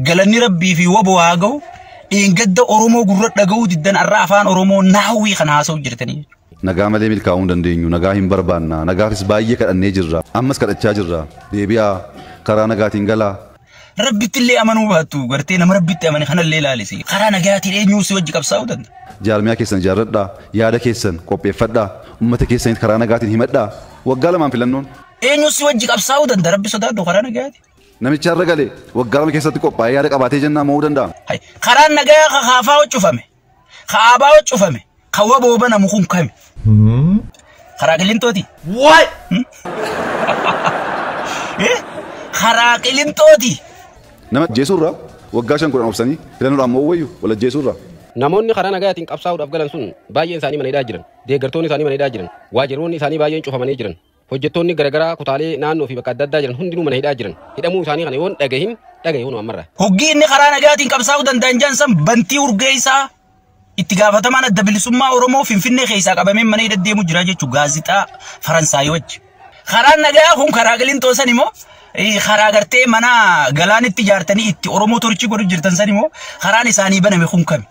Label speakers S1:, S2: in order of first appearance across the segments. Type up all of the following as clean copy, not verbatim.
S1: Galanni Rabbii fi waboo haa ga'u. Dheengadda Oromoo gurra dhaga'uu diddan arra afaan Oromoo naawwii kana haasa'u jirtanii.
S2: Nagaa malee milkaa'uu hin dandeenyu. Nagaa hin barbaanna. Nagaafis baay'ee kadhannee jirra. Ammas kadhachaa jirra. Deebi'aa karaa nagaatiin galaa.
S1: Rabbitti illee amanuu baattu gartee nama Rabbitti amane kanallee ilaalisi. Karaa nagaatiin eenyuu si wajji qabsaa'uu danda'a?
S2: Jaarmiyaa keessan ijaarradhaa. Yaada keessan qopheeffadhaa. Uummata keessanitti karaa nagaatiin himadhaa. Waggaa lamaan filannoon.
S1: Eenyuu si wajji qabsaa'uu danda'a? Rabbi sodaadhu karaa nagaatiin.
S2: Namicha har'a galee waggaa 2 keessatti qophaa'ee yaada qabaatee jennaan mo'uu danda'a.
S1: Karaan nagaa ka kaafaa cufame, ka aabaa cufame, ka waboo banamu kun kami? Karaa Qilintooti.
S3: What?
S1: Karaa Qilintooti.
S2: Nama ajjeesuurraa waggaa 5 10 obsanii filannoodhaan mo'uu wayyu wal ajjeesuurraa.
S4: Namoonni karaa nagayaatiin qabsaa'uudhaaf galan sun baay'een isaanii mana hidhaa jiran. Deeggartoonni isaanii mana hidhaa jiran. Waajjiroonni isaanii baay'een cufamanii jiran. Hojjettoonni garaagaraa kutaalee naannoo fi bakka adda addaa jiran hundinuu mana hidhaa jiran. Hidhamuu isaanii kana yoon dhagahin dhagahe hunoo ammarraa.
S1: Hoggii inni karaa nagayaatiin qabsaa'uu danda'an jaan san Bantii Urgeessaa itti gaafatamaan Adda Bilisummaa Oromoo Finfinnee keessaa qabamee mana hidhaa deemu jira jechuun gaazexaa Faransaayii wajji. Karaan nagayaa kun karaa Qilintoo san immoo karaa gartee mana galaanitti ijaartanii itti Oromoo torchi godhu jirtan san immoo karaan isaanii baname kun kami?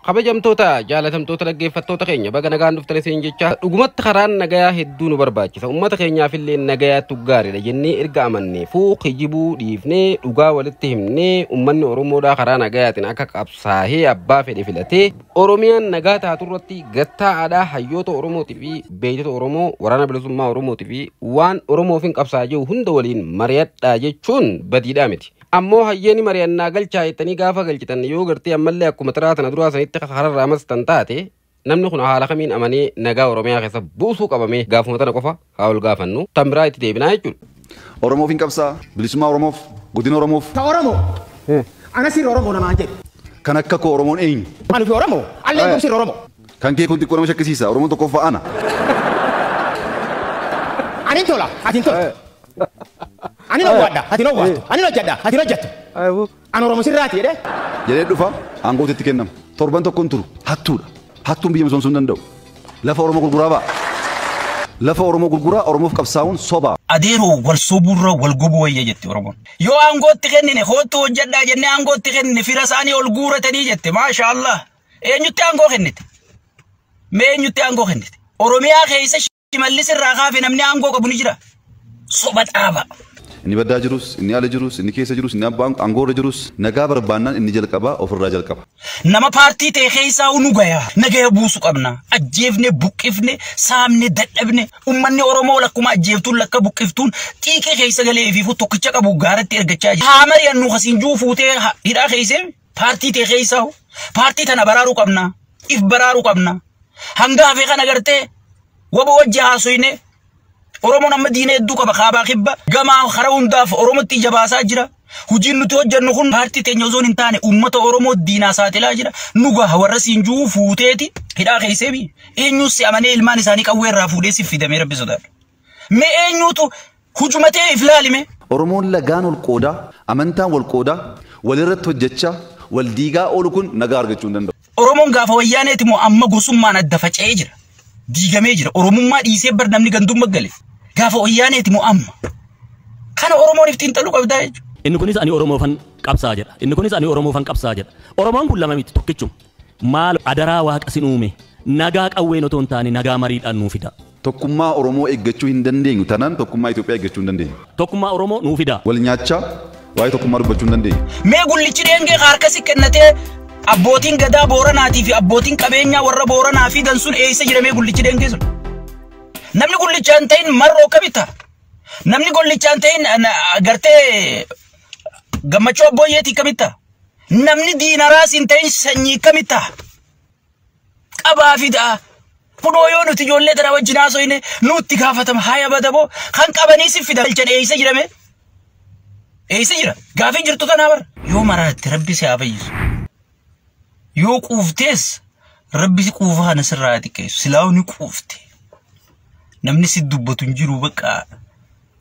S4: Kabajamtoota jaalatamtoota dhaggeeffattoota keenya baga nagaan dhuftan isin jecha dhugumatti karaan nagayaa hedduu nu barbaachisa. Uummata keenyaaf illee nagayaatu gaariidha jennee erga amannee fuu kijibuu dhiifnee dhugaa walitti himnee uummanni Oromoodhaa karaa nagayaatiin akka qabsaa'ee abbaa fedhe filatee Oromiyaan nagaa taatu irratti gattaa'aadhaa hayyoota Oromootii fi beektota Oromoo waraana bilisummaa Oromootii fi waan Oromoof hin qabsaa'aa jiru hunda waliin mari'adhaa jechuun badiidhaa miti. Ammoo hayyeeni mari'annaa galchaa jettanii gaafa galchitan yoo gartee ammallee akkuma tiraa tana duraa sanitti kararraa mastan taate namni kun haala kamiin amanee nagaa Oromiyaa keessa buusuu qabamee gaafuma tana qofa haa ol gaafannu tan biraa itti deebinaa jechuudha.
S2: Oromoof hin qabsaa. Bilisummaa Oromoof. Guddina Oromoof.
S3: Ta Oromoo. Ana sirri Oromoo namaan jedhe.
S2: Kan akka koo Oromoon eenyu?
S3: Ani fi Oromoo. Alleen kun sirri Oromoo.
S2: Kan kee kun xiqqoo nama shakkisiisa. Oromoon tokkoffaa ana.
S3: Ani tola. Ati hin toltu. Ani owwaadha. Ati hin owwaattu. Ani hojjedha. Ati hin hojjettu. Ani Oromoo sirraati jedhee.
S2: Jedhee dhufa aangootti itti kennama. Torban tokko hin turu. Hattuudha. Hattuun biyya misoomsuu hin danda'u. Lafa Oromoo gurguraa ba'a. Lafa Oromoo gurguraa Oromoof qabsaa'uun soba.
S1: Adeeroo wal sobuurra wal gobuu wayya jetti Oromoon. Yoo aangootti kennine hoottu hojjedhaa jennee aangootti kennine fira isaanii ol guuratanii jette maasha Allah. Eenyutti aangoo kennite? Mee eenyutti aangoo kennite? Oromiyaa keessa Shimallis irraa kaafe namni aangoo qabu ni jira. Soba dhaaba.
S2: Inni baddaa jirus, inni ala jirus, inni keessa jirus, inni abbaan aangoorra jirus nagaa barbaannaan inni jalqabaa ofirraa jalqaba.
S1: Nama paartii ta'e keessaa nu gaya. Nagaya buusu qabna. Ajjeefne, buqqifne, saamne, dadhabne. Uummanni Oromoo lakkuma ajjeeftuun lakka buqqiftuun xiiqee keessa galee fi tokkicha qabu gaaratti ergachaa jira. Haa mari'annu kasiin juu fuutee hidhaa keessee paartii ta'e keessaa paartii tana baraaruu qabna. If baraaruu qabna. Hanga hafe kana gartee waba wajji haasofne. Oromoon amma diina hedduu qaba kaabaa kibba gamaa karaa hundaaf Oromootti ija baasaa jira. Hojiin nuti hojjennu kun paartii teenya osoo hin taane uummata Oromoo diinaa saaxilaa jira. Nu gaha warra siin juu fuuteeti hidhaa keessee bi. Eenyuus si amanee ilmaan isaanii qawwee irraa fuudhee si fidamee Rabbi sodaadhu. Mee eenyuutu hujumatee if laalime?
S2: Oromoon lagaan wal qoodaa, amantaan wal qoodaa, walirratti hojjechaa, wal diigaa oolu kun nagaa argachuu hin danda'u.
S1: Oromoon gaafa wayyaaneeti moo amma gosummaan adda faca'ee jira. Diigamee jira. Oromummaa dhiisee bar namni gandummaa gale. Gaafa wayyaaneeti moo amma. Kana Oromoon if xiinxaluu qabdaa jechuudha.
S5: Inni kunis ani Oromoofan qabsaa jedha. Inni kunis ani Oromoofan qabsaa jedha. Oromoon kun lama miti tokkichuma. Maal adaraa waaqa sin uume nagaa qawween otoo hin taane nagaa mariidhaan nuu fida.
S2: Tokkummaa Oromoo eeggachuu hin dandeenyu tanaan tokkummaa Itoophiyaa eeggachuu hin dandeenyu.
S5: Tokkummaa Oromoo nuu fida.
S2: Wal nyaachaa waa'ee tokkummaa dubbachuu hin dandeenyu.
S1: Mee gullichi dheengee harkasi kennatee abbootiin gadaa Booranaatii fi abbootiin qabeenyaa warra Booranaa fidan sun eessa jira mee gullichi dheengee sun? Namni gullichaa hin ta'in marroo akkamitti ta'a? Namni gullichaa hin ta'in gartee gammachuu abbooyyeetii akkamitti ta'a? Namni diinaraas hin ta'in sanyii akkamitti ta'a? Qabaa fidaa. Kunoo yoo nuti ijoollee tana wajjin haasofne nutti gaafatama haya badaboo kan qabanii si fida galchan eessa jira mee? Eessa jira? Gaafii jirtu tanaa bara. Yoo maraatte Rabbi si haa fayyisu. Yoo quuftees Rabbi si quufa kana sirraa haa xiqqeessu. Silaa ni quufte. Namni si dubbatu hin jiru bakka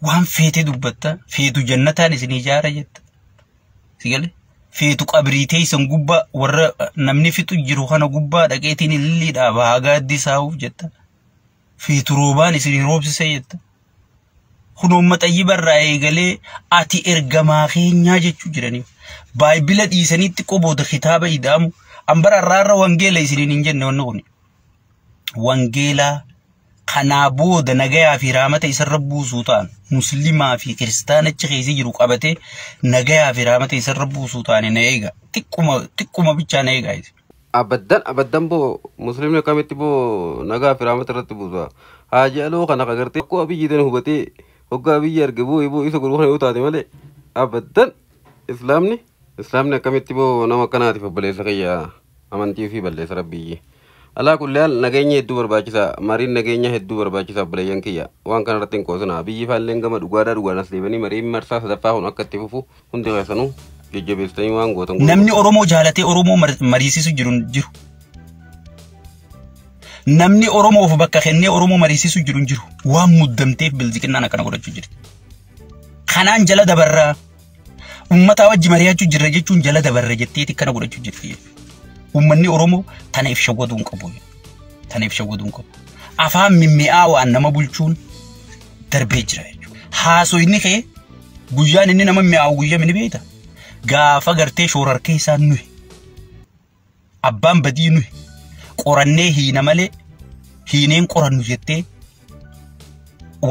S1: waan feete dubbatta. Feetu jannataan isin ijaara jetta. Si galee? Feetu qabrii teessan gubbaa warra namni fixu jiru kana gubbaa dhaqeetiin ilillii dhaaba haa gaaddi saa'uuf jetta. Feetu roobaan isin roobsise jetta. Kun uummata xayyibarraa eegalee ati ergamaa keenyaa jechuu jiranii. Baay'ibila dhiisaniitti qobooda kitaaba ida'amu. Ambara irraa wangeela isiniin hin jenne wanni kun. Wangeelaa kanaa booda nagayaa fi raamata isarra buusuu ta'an musliimaa fi kiristaanichi keessa jiru qabatee nagayaa fi raamata isarra buusuu ta'an na eega. Xiqquma bichaa na eega.
S4: Abaddan abaddan boo musliimni akkamitti boo nagaa fi raamata irratti buusa. Haaji Aloo kana agartee akkoo Abiyyi tan hubatee hoggaa Abiyyi arge boo boo isa godhu kana yoo taate malee abaddan islaamni akkamitti boo nama akkanaatiif obboleessa kiyya amantii ofii balleessa rabbiyyi. Alaa kulli nageenya hedduu barbaachisa mariin nageenya hedduu barbaachisa obboleeyyan kiyya waan kana irratti hin qoosina biyyi faalleen gama dhugaadhaa dhugaan as deebanii mariin marsaa sadaffaa kun akka itti fufu hundi keessanuu jajjabeessitanii waan gootan.
S1: Namni Oromoo jaalatee Oromoo mariisisu jiru jiru. Namni Oromoof bakka kennee Oromoo mariisisu jiru jiru. Waan muddamteef bilziqinnaan akkana godhachuu jirti. Kanaan jala dabarraa uummataa wajji mari'achuu jirra jechuun jala dabarra jetteeti kana godhachuu jirti. Uummanni Oromoo tana if shawwaduu hin qabu. Tana if shawwaduu hin qabu. Afaan mimmi'aa waan nama bulchuun darbee jira jechuudha. Haasoyni kee guyyaan inni nama mi'aawu guyyaa ni beekta. Gaafa gartee shoorarkee isaan nuyi. Abbaan badii nuyi. Qorannee hiina malee hiineen qorannu jettee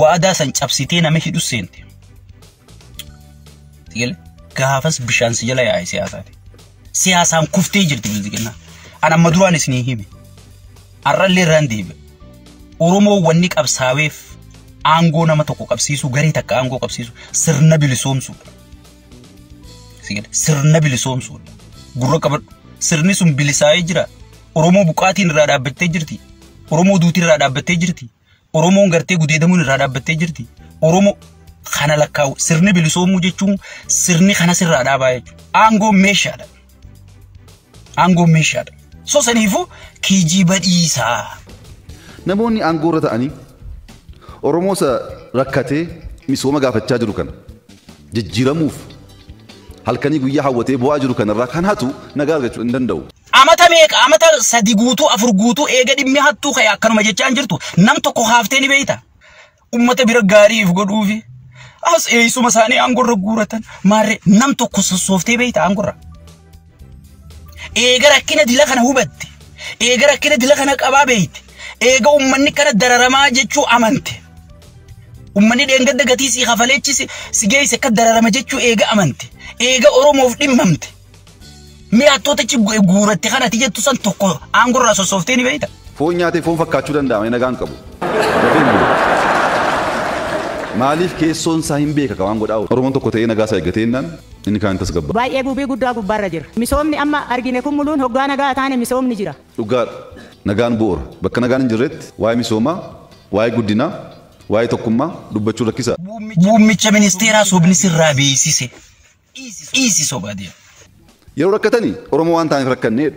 S1: waadaa san cabsitee nama hidhu seente. Gaafas bishaan si jala yaa'e siyaasaati. Siyaasaan kuftee jirti bilziqinnaa. An amma duraan isinii hime. Har'allee irraan deebi'a. Oromoo wanni qabsaaweef aangoo nama tokko qabsiisu garee takka aangoo qabsiisu sirna bilisoomsuudha. Sirna bilisoomsuudha. Gurra qabadhu. Sirni sun bilisaa'ee jira. Oromoo buqaatiin irraa dhaabbattee jirti. Oromoo duutiin irraa dhaabbattee jirti. Oromoon gartee gudeedamuun irraa dhaabbattee jirti. Oromoo kana lakkaa'u sirni bilisoomuu jechuun sirni kana sirraa dhaabaa jechuudha. Aangoon meeshaadha. Aangoon meeshaadha. So saniifuu kijiba dhiisaa.
S2: Namoonni aangoo irra ta'anii Oromoo isa rakkatee misooma gaafachaa jiru kana jijjiiramuuf halkanii guyyaa hawwatee bu'aa jiru kanarraa kan hatu nagaa argachuu hin danda'u.
S1: Amata meeqa amata 3 guutuu 4 guutuu eega dhimmi hattuu ka'e akkanuma jechaa hin jirtu nam tokko haaftee ni beeyta. Uummata bira gaariif godhuufi as eessuma isaanii aangorra guuratan maarree nam tokko sossooftee beeyta aangorra. Eega rakkina dila kana hubatte eega rakkina dila kana qabaa beeyte eega uummanni kana dararamaa jechuu amante. Uummanni dheengadda gatii si kafaleechi si geesse akka dararama jechuu eega amante. Eega Oromoof dhimmamte. Mi'aattoota achi guuratte kanatti jettu san tokko aangorraa sossooftee ni beeyta.
S2: Foon nyaatee foon fakkaachuu danda'ama nagaan qabu. Maaliif keessoon isaa hin beeka waan godhaa Oromoon tokko ta'ee nagaa isaa eeggatee jennaan inni kaan tasgabba.
S6: Baay'ee bubii guddaa gubbaarra jira. Misoomni amma argine kun muluun hoggaa nagaa taane misoomni jira.
S2: Dhugaadha. Nagaan bu'uura. Bakka nagaan hin jirretti waa'ee misoomaa, waa'ee guddinaa, waa'ee tokkummaa dubbachuu rakkisa.
S1: Muummicha ministeeraa sobni sirraa beeksise. Dhiisi sobaa deema.
S2: Yeroo rakkatanii Oromoo waan taaneef rakkanneedha.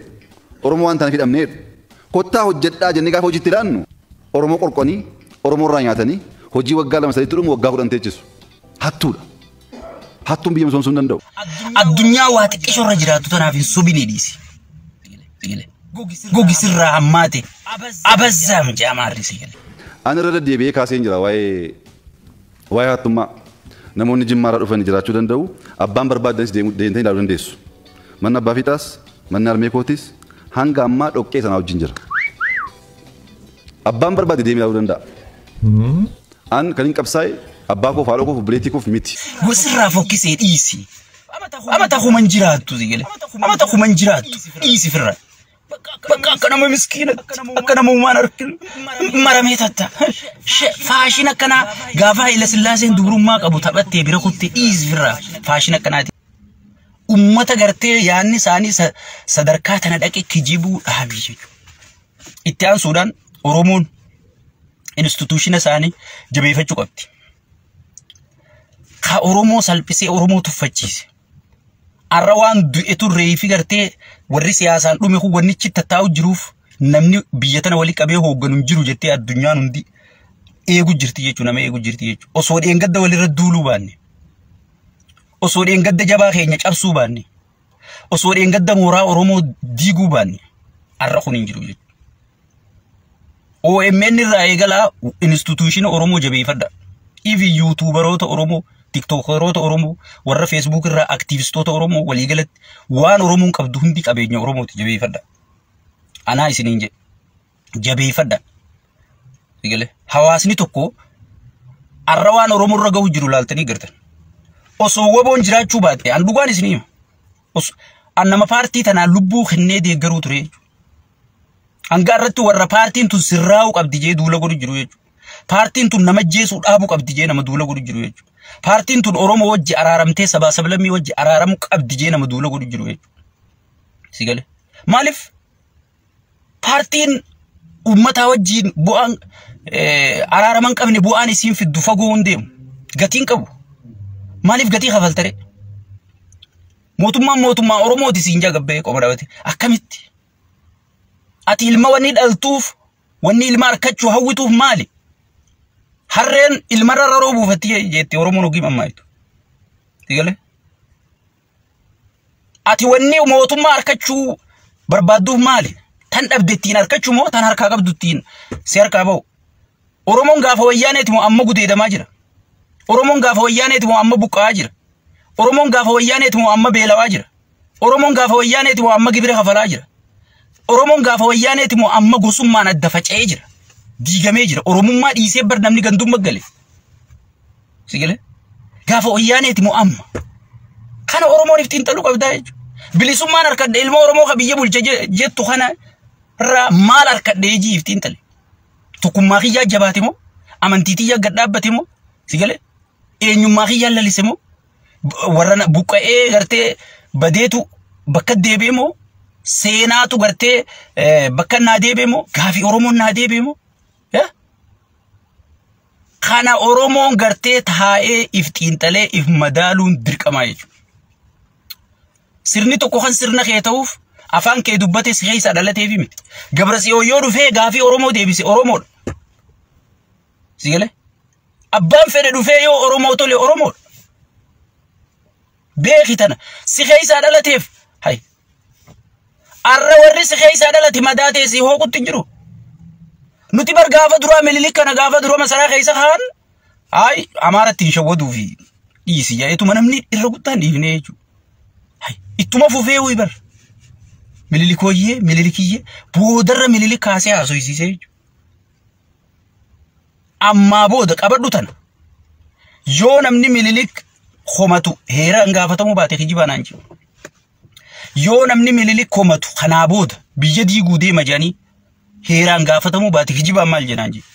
S2: Oromoo waan taaneef hidhamneedha. Kottaa hojjedhaa jennee gaafa hojiitti ilaannu Oromoo qorqonii, Oromoo irraa nyaatanii hojii waggaa 2-3 dhumu waggaa 10 teechisu. Hattuudha. Hattuun biyya misoomsuu hin danda'u.
S1: Addunyaa waa xiqqishoo irra jiraattu tanaaf hin sobinii dhiisi. Gogi sirraa hammaate abazzaam jaamaarri si gale.
S2: Ani irra deddeebi'ee kaaseen jira waa'ee hattummaa. Namoonni Jimmaarraa dhufanii jiraachuu danda'u. Abbaan barbaadanis deemtanii ilaaluu dandeessu. Manni abbaa fiixaas, manni harmee kootis hanga ammaa dhoqqee sanaa wajjin jira. Abbaan barbaade deemee ilaaluu danda'a. An kan hin qabsaa'e abbaa koof haadha koof obboleettii koof miti.
S1: Gosirraa fokkisee dhiisi. Amata kuman jiraattu si gale. Amata kuman jiraattu dhiisi firra. Bakka akka nama miskiina akka nama uumaan arginu maramee tatta. Faashin akkanaa gaafa Haayila Sillaaseen dubrummaa qabu taphattee bira kuttee dhiisi firra. Faashin akkanaati. Uummata gartee yaadni isaanii sadarkaa tana dhaqe kijibuu dhaabii jechuudha. Itti aansuudhaan Oromoon instituutiina isaanii jabeeffachuu qabdi. Ka Oromoo salphisee Oromoo tuffachiise. Har'a waan du'etu reefi gartee warri siyaasaan dhume kun wannichi tattaa'u jiruuf namni biyya tana walii qabee hoogganu hin jiru jettee addunyaan hundi eegu jirti jechuudha nama eegu jirti jechuudha. Osoo dheengadda walirra duuluu baanne. Osoo dheengadda jabaa keenya cabsuu baanne. Osoo dheengadda mooraa Oromoo diiguu baanne. Har'a kun hin jiru jechuudha. OMN irraa eegalaa instituutiina Oromoo jabeeffadha. Ifi yuutuubaroota Oromoo, tiktookaroota Oromoo, warra feesbuuk irraa aktiivistoota Oromoo waliigalatti waan Oromoon qabdu hundi qabeenya Oromooti jabeeffadha. Anaa isiniin jedhe jabeeffadha. Sigale hawaasni tokko arra waan Oromoo irra gahu jiru laaltanii gartan. Osoo waboon jiraachuu baatte an dhugaan isinii hima. An nama paartii tanaan lubbuu kennee deeggaruu ture jechuudha. Hanga irratti warra paartiin tun sirraa'uu qabdi jee duula godhu jiru jechuudha. Paartiin tun nama jeesuu dhaabuu qabdi jee nama duula godhu jiru jechuudha. Paartiin tun Oromoo wajji araaramtee sabaa sablammii wajji araaramuu qabdi jee nama duula godhu jiru jechuudha. Sigale. Maaliif paartiin uummataa wajjiin bu'aan araaraman qabne bu'aan isiin fiddu fagoo hin deemu. Gatiin qabu. Maaliif gatii kafaltare? Mootummaan mootummaa Oromooti siin jaa gabbee qoma dhaabate. Akkamitti? Ati ilma wanni dhaltuuf wanni ilma harkachuu hawwituuf maali? Harreen ilmarra raroo buufatti jetti Oromoon hogii mammaayitu. Sigale? Ati wanni mootummaa harkachuu barbaadduuf maali? Tan dhabde ittiin harkachuu moo tan harkaa qabdu ittiin si harkaa ba'u? Oromoon gaafa wayyaaneeti moo amma gudeedamaa jira? Oromoon gaafa wayyaaneeti moo amma buqqa'aa jira? Oromoon gaafa wayyaaneeti moo amma beelawaa jira? Oromoon gaafa wayyaaneeti moo amma gibira kafalaa jira? Oromoon gaafa wayyaaneeti moo amma gosummaan adda faca'ee jira? Diigamee jira. Oromummaa dhiisee bar namni gandummaa gale. Sigale? Gaafa wayyaaneeti moo amma? Kana Oromoon iftiin xaluu qabdaa jechuudha. Bilisummaan harkadhe ilma Oromoo ka biyya bulche jettu kana irraa maal harkadhe jii iftiin xale? Tokkummaa kiyyaa jabaate moo? Amantii tiyyaa gad dhaabbate moo? Sigale? Eenyummaa kiyyaa lalise moo? Warra buqqa'ee gartee badeetu bakka deebi'e moo? Seenaatu gartee bakka naa deebi'e moo? Gaafii Oromoon naa deebi'e moo? Kana Oromoon gartee taa'ee if xiinxalee if madaaluun dirqamaa jechuudha. Sirni tokko kan sirna kee ta'uuf afaan kee dubbate si keessa dhalateefi miti. Gabrasiyoo yoo dhufee gaafii Oromoo deebise Oromoodha. Sigale? Abbaan fedhe dhufee yoo Oromoo tole Oromoodha. Beeki tana si keessa dhalateef hay. Arra warri si keessa dhalate madaa ta'e si hooqutti hin jiru. Nuti bar gaafa duraa Minilik kana gaafa duraa masaraa keessa kaan hay Amaaratti hin shawwaduu fi dhiisi jedheetuma namni irra guddaan dhiifnee jechuudha. Hay ittuma fufee wayii bar. Minilikoyyee Minilikiyyee boodarra Minilik kaasee haasofsiisee jechuudha. Ammaa booda qabadhu tana. Yoo namni Minilik komatu heera hin gaafatamuu baate kijibaa naan jiru. Yoo namni Minilik komatu kanaa booda biyya diiguu deema jedhanii heeraan gaafatamuu baate kijibaan maal jedhaan jiru.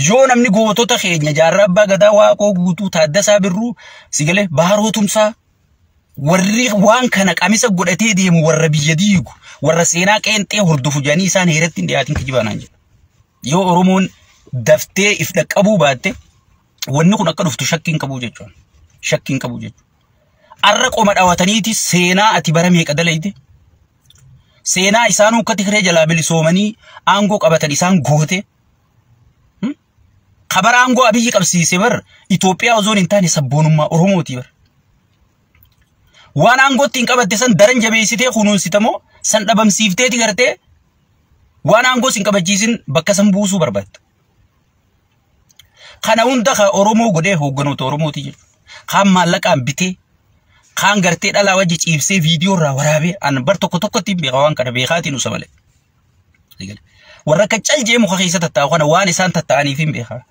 S1: Yoo namni gootota keenya jaarraa abbaa gadaa Waaqoo Guutuu Taaddasaa Birruu Sigalee Baharoo Tumsaa warri waan kana qamisa godhatee deemu warra biyya diigu warra seenaa qeenxee hordofu jedhanii isaan heeratti hin dhiyaatin kijibaa naan jedhu. Yoo Oromoon daftee if dhaqqabuu baatte wanni kun akka dhuftu shakkii hin qabu jechuudha. Shakkii hin qabu jechuudha. Arra qoma dhawataniiti seenaa ati bara meeqa dalayte? Seenaa isaanuu akka Tigree jalaa bilisoomanii aangoo qabatan isaan goote. Kabara aangoo Abiyyi qabsiise bar Itoophiyaa osoo hin taane sabboonummaa Oromooti bar. Waan aangootti hin qabatte san daran jabeessitee kunuunsitamoo san dhabamsiifteeti gartee waan aangoo sin qabachiisin bakka san buusuu barbaadda. Kana hunda ka Oromoo godhee hoogganoota Oromooti jechuudha. Kaan maallaqaan bitee kaan gartee dhalaa wajji ciibsee viidiyoo irraa waraabee an bar tokko tokkotti beeka waan kana beekaatiin usa malee. Warra akka caljee muka keessa tattaa'u kana waan isaan tattaa'aniif hin beeka.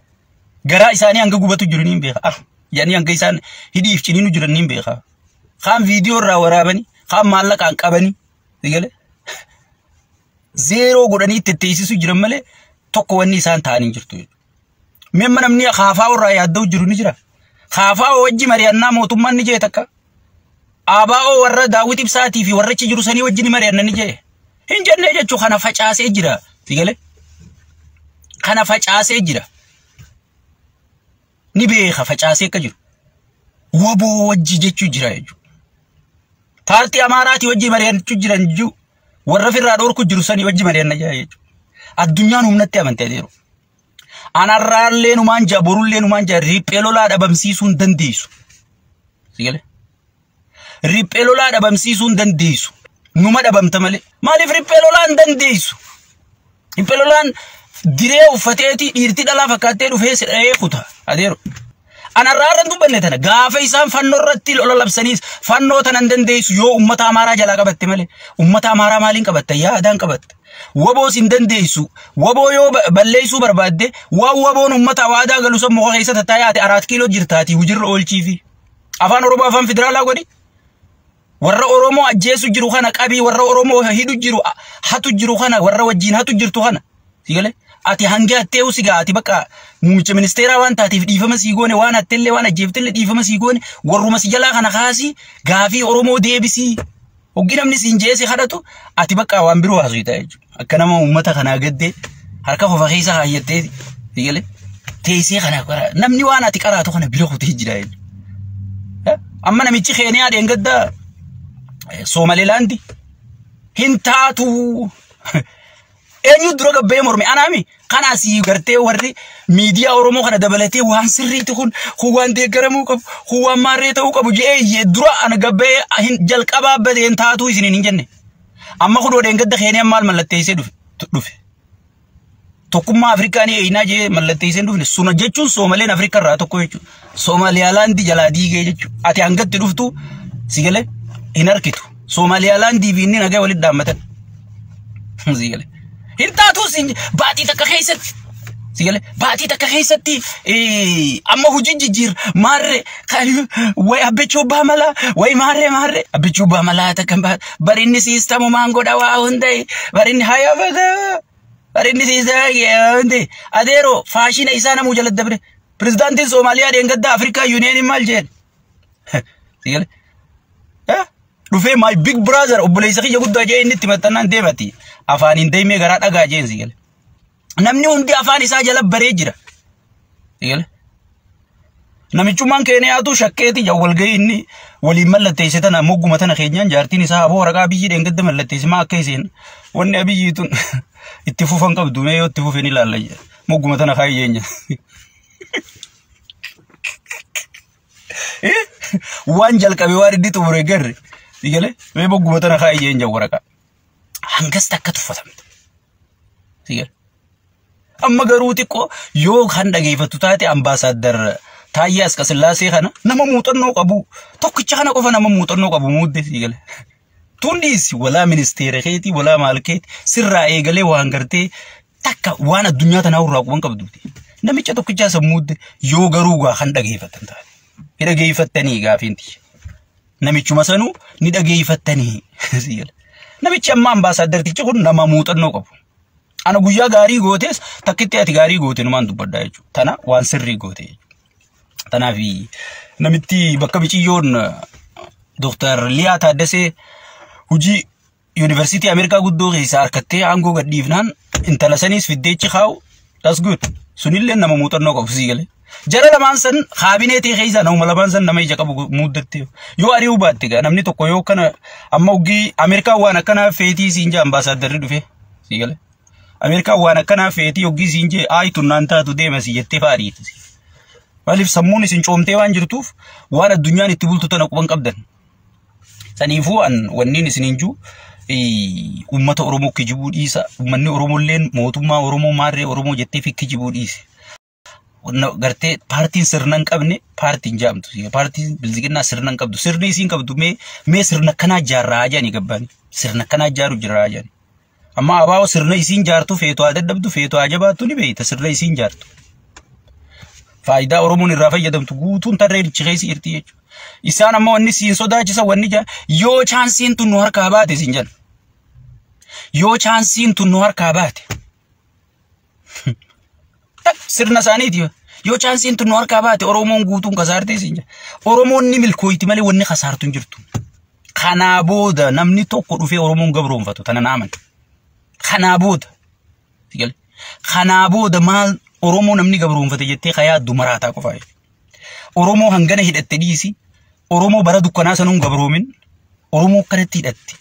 S1: Garaa isaanii hanga gubatu jiru ni beeka. Ah yaani hanga isaan hidhiif ciniinu jiran ni beeka. Kaan viidiyoo irraa waraabanii kaan maallaqaan qabanii sigale zeeroo godhanii tetteessisu jiran malee tokko wanni isaan ta'anii jirtu jechuudha. Mi'a namni kaafaa irraa yaadda'u jiru ni jira. Kaafaa wajji mari'annaa mootummaan ni jee takka. Abaa'oo warra Daawit Ibsaatii fi warra achi jiru sanii wajji ni mari'anna ni jee. Hin jennee jechuun kana facaasee jira. Sigale? Kana facaasee jira. Ni beeka facaasee akka jiru. Waboo wajji jechuu jira jechuudha. Paartii Amaaraatii wajji mari'achuu jiran jiru. Warra firraa dhorku jiru sanii wajji mari'anna jira jechuudha. Addunyaan humnatti amantee jiru. Anarraallee numaan jaa borullee numaan jaa riphee lolaa dhabamsiisuu hin dandeessu. Sigale? Riphee lolaa dhabamsiisuu hin dandeessu. Numa dhabamta malee. Maaliif riphee lolaa hin dandeessu? Riphee lolaan diree uffateeti dhiirti dhalaa fakkaattee dhufee si dhahee kuta. Adeero. Anarraa irra dubbanne tana gaafa isaan fannoo irratti lola labsaniis fannoo tanan dandeessu yoo uummata Amaaraa jalaa qabatte malee uummata Amaaraa maaliin qabatta yaadaan qabatta. Waboos hin dandeessu waboo yoo balleessuu barbaadde waan waboon uummata waadaa galu san muka keessa tattaayaate 4 kiiloo jirtaatii hujirra oolchiifi. Afaan Oromoo afaan federaalaa godhi. Warra Oromoo ajjeesu jiru kana qabii warra Oromoo hidhu jiru hatu jiru kana warra wajjin hatu jirtu kana. Sigalee ati hanga atteewu sigaa ati bakka muummicha ministeeraa waan taateef dhiifama sii goone waan attellee waan ajjeeftellee dhiifama sii goone warruma si jalaa kana kaasii gaafii Oromoo deebisii. Hoggi namni siin jeesi kadhatu ati bakka waan biroo haasuu ta'a jechuudha. Akka nama uummata kanaa gaddee harka qofa keessa kaayyattee sigalee teessee kana namni waan ati qaraatu kana bira kutee jira jechuudha. Amma namichi Keeniyaa dheengaddaa Soomalilaandi hin taatu. Eenyu dura gabbee morme anaami kana asii gartee warri miidiyaa Oromoo kana dabalatee waan sirriitti kun waan deeggaramuu qabu kun waan maarree ta'uu qabu jedhee dura ana gabbee jalqabaa badee hin taatu isiniin hin jenne. Amma kun dheengadda Keeniyaan maal mallatteessee dhufe. Tokkummaa Afrikaa ni eenyaa jee mallatteessee dhufne suna jechuun Soomaleen Afrikaa irraa tokko jechuudha. Soomaliyaalaandi jalaa diigee jechuudha. Ati hangatti dhuftu sigalee hin harkitu. Soomaliyaalaandii fi inni nagaa walitti dhaammatan. Sigalee. Hin taatu baatii takka keessatti. Sigalee baatii takka keessatti amma hojii jijjiir maarree wayi abbechuu abbaa malaa wayi maarree maarree abbechuu abbaa malaa takka barinni siistamumaan godha waa hundee barinni hayafata. Barinni siistama hundee adeeroo faashina isaa namuu jala dabre pirezidaantiin Soomaaliyaa dheengaddaa Afrikaa Yuuniyeeniin maal jeen. Sigalee. Dhufee my big brother obboleessa kiyya guddaa jee inni itti maxxanaan deemati. Afaan hin deemee garaa dhagaa jeen sigale. Namni hundi afaan isaa jala baree jira. Sigale. Namichummaan Keeniyaatu shakkeeti walgahii inni waliin mallatteesse tana mogguma tana keenyaan jaartiin isaa aboo waraqaa biyyi dheengadda mallatteesse maa akka isheen wanni abiyyi tun itti fufan qabdu mee yoo itti fufe ni ilaalla mogguma tana kaayyeenya. Waan jalqabe waan inni xumure garre. Sigale mee mogguma tana kaayyeenya waraqaa. Hangas takka tuffatamte. Sigale. Amma garuu xiqqoo yoo kan dhageeffattu taate ambaasaaddar Taayyee Asqasillaasee kana nama muuxannoo qabu tokkicha kana qofa nama muuxannoo qabu muudde sigale. Tundis walaa ministeera keetii walaa maal keetii sirraa eegalee waan gartee takka waan addunyaa tanaa irraa quban qabduuti. Namicha tokkicha san muudde yoo garuu gaa kan dhageeffattan taate. Ni dhageeffattanii gaafiinti. Namichuma sanuu ni dhageeffattanii sigale. Namichi amma ambaasaadartichi kun nama muuxannoo qabu. Ana guyyaa gaarii gootes takkitti ati gaarii goote numaan dubbaddaa jechuudha. Tana waan sirrii goote jechuudha. Tanaaf namitti bakka biciyyoon Dr. Liyaa Taaddasee hojii Yuunivarsiitii Ameerikaa guddoo keessaa harkattee aangoo gadhiifnaan intala saniis fiddeechi kaa'u that's good. Sunillee nama muuxannoo qabu sii galee. Jara lamaan san kaabineetii keessaa nama lamaan san nama ija qabu muuddatte yoo ari'uu baatte gaa namni tokko yoo kana amma oggii Ameerikaan waan akkanaa feetii siin jee ambaasaadarri dhufe sii galee. Ameerikaan waan akkanaa feetii oggii siin jee aayi tunnaan taatu deema si jettee fa'aadhiitu. Maaliif sammuun isin coomtee waan jirtuuf waan addunyaan itti bultu tana quban qabdan. Saniifuu an wanniin isiniin jiru uummata Oromoo kijibuu dhiisa. Uummanni Oromolleen mootummaa Oromoo maarree Oromoo jettee fi kijibuu dhiise. Gartee paartiin sirna hin qabne paartiin jaamtu. Paartiin bilziqinnaa sirna hin qabdu. Sirni isiin qabdu mee sirna akkanaa ijaarraa jedhanii gabbaani. Sirna akkanaa ijaaru jirraa jedhanii. Amma abaa'oo sirna isiin jaartu feetu haa dadhabdu feetu haa jabaattu ni beeyta sirna isiin jaartu. Faayidaa Oromoon irraa fayyadamtu guutuun tarree richi keessa jirti jechuudha. Isaan amma wanni siin sodaachisa wanni yoo chaansiin tun nu harkaa baate siin jedhan. Yoo chaansiin tun nu harkaa baate. Sirna isaaniiti. Yoo chaansiin tun nu harkaa baate Oromoon guutuun kasaartee siin jedhan. Oromoon ni milkooyti malee wanni kasaartu hin jirtu. Kanaa booda namni tokko dhufee Oromoon gabroonfatu tana naaman. Kanaa booda. Kanaa booda maal Oromoo namni gabroonfate jettee kayaa maraataa qofaa. Oromoo hangana hidhatte dhiisi. Oromoo bara dukkanaa sanuun gabroomin. Oromoo akkanatti hidhatte.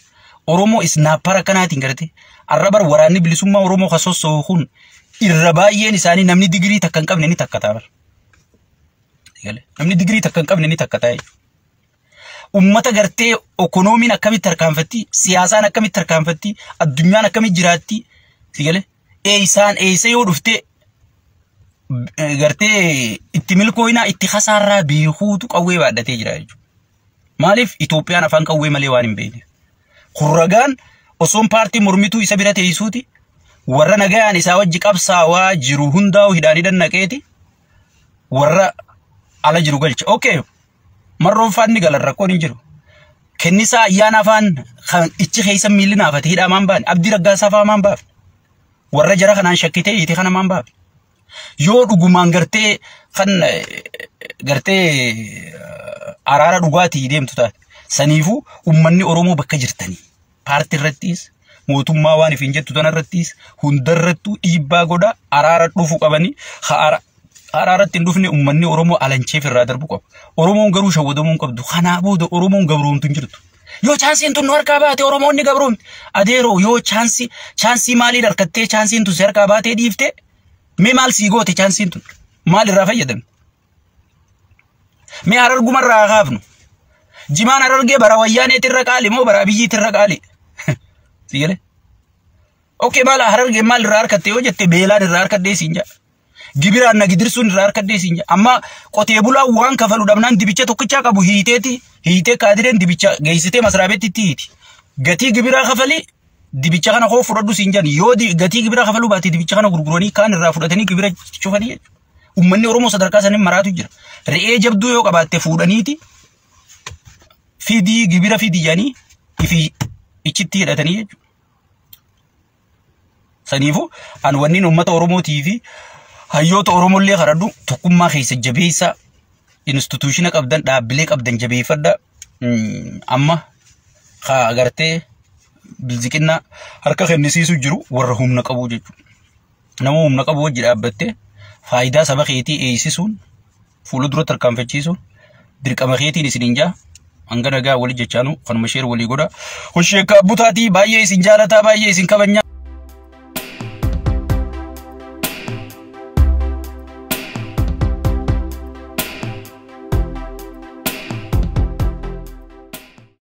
S1: Oromoo isnaappara akkanaatiin garte. Arra bar waraanni bilisummaa Oromoo ka sossoo'u kun irra baay'een isaanii namni digirii takka hin qabne ni takkataa bar. Namni digirii takka hin qabne ni takkataa jechuudha. Uummata gartee okonoomiin akkamitti tarkaanfatti, siyaasaan akkamitti tarkaanfatti, addunyaan akkamitti jiraatti, eeysaan eeysa yoo dhuftee Gartee itti milkooyinaa itti kasaarraa beekuutu qawwee baadhatee jira jechuudha. Maaliif Itoophiyaan afaan qawwee malee waan hin beekneef. Kurragaan osoon paartii mormituu isa bira teessuuti warra nagayaan isaa wajji qabsaawaa jiru hundaa'u hidhaanii dannaqeeti warra ala jiru galcha. Okay, marroon faanni galan rakkoon hin jiru. Kennisaa ayyaana afaan kan ichi keessa miilli naafate hidhaa maan baane Abdii Raggaasaa fa'aa maan baafne warra jara kanaan shakkitee hiite kana maan baafne. Yoo dhugumaan gartee kan gartee araara dhugaatii deemtu taate saniifuu uummanni Oromoo bakka jirtanii paartii irrattis mootummaa waan ifiin jettu tana irrattis hundarrattuu dhiibbaa godha araara dhufu qabanii araaratti hin dhufne uummanni Oromoo alancheef irraa darbu qaba. Oromoon garuu shawwadamuu hin qabdu. Kanaa booda Oromoon gabroomtu hin jirtu. Yoo chaansiin tun nu harkaa baate Oromoonni gabroomti. Adeeroo yoo chaansii maaliin harkattee chaansiin tun si harkaa baatee dhiifte mee maal sii goote chaansiin tun? Maal irraa fayyadamte? Mee harargumarraa haa kaafnu. Jimaan harargee bara wayyaaneetirra qaali moo bara abiyyiitirra qaali? Si galee? Okay maal harargee maal irraa harkatte yoo jette beelaan irraa harkadhee siin jedha. Gibiraan na gidirsuun irraa harkadhee siin jedha. Amma qotee bulaa waan kafalu dhabnaan dibicha tokkichaa qabu hiiteeti hiitee kaadireen dibicha geessitee masraabeetti hiiti. Gatii gibiraa kafalii dibicha kana koo fudhadhu siin jedhan yoo gatii gibiraa kafaluu baate dibicha kana gurguranii kaan irraa fudhatanii gibira cufanii jechuudha. Uummanni Oromoo sadarkaa saniin maraatu jira. Re'ee jabduu yoo qabaatte fuudhaniiti fidii gibira fidii jedhanii ifi ichitti hidhatanii jechuudha. Saniifuu an wanniin uummata Oromootii fi hayyoota Oromollee kadhadhu tokkummaa keessa jabeessa instituutiona qabdan dhaabbilee qabdan jabeeffadha. Amma haa agartee bilziqinnaa harka kennisiisu jiru warra humna qabu jechuudha. Nama humna qabu wajji dhaabbattee faayidaa saba keetii eeysisuun fuula dura tarkaanfachiisuun dirqama keetiin isiniin jaa hanga nagaa walii jechaanu kanuma sheer walii godha. Hoshee kabbutaatii baay'ee isin jaalataa baay'ee isin kabajnaa.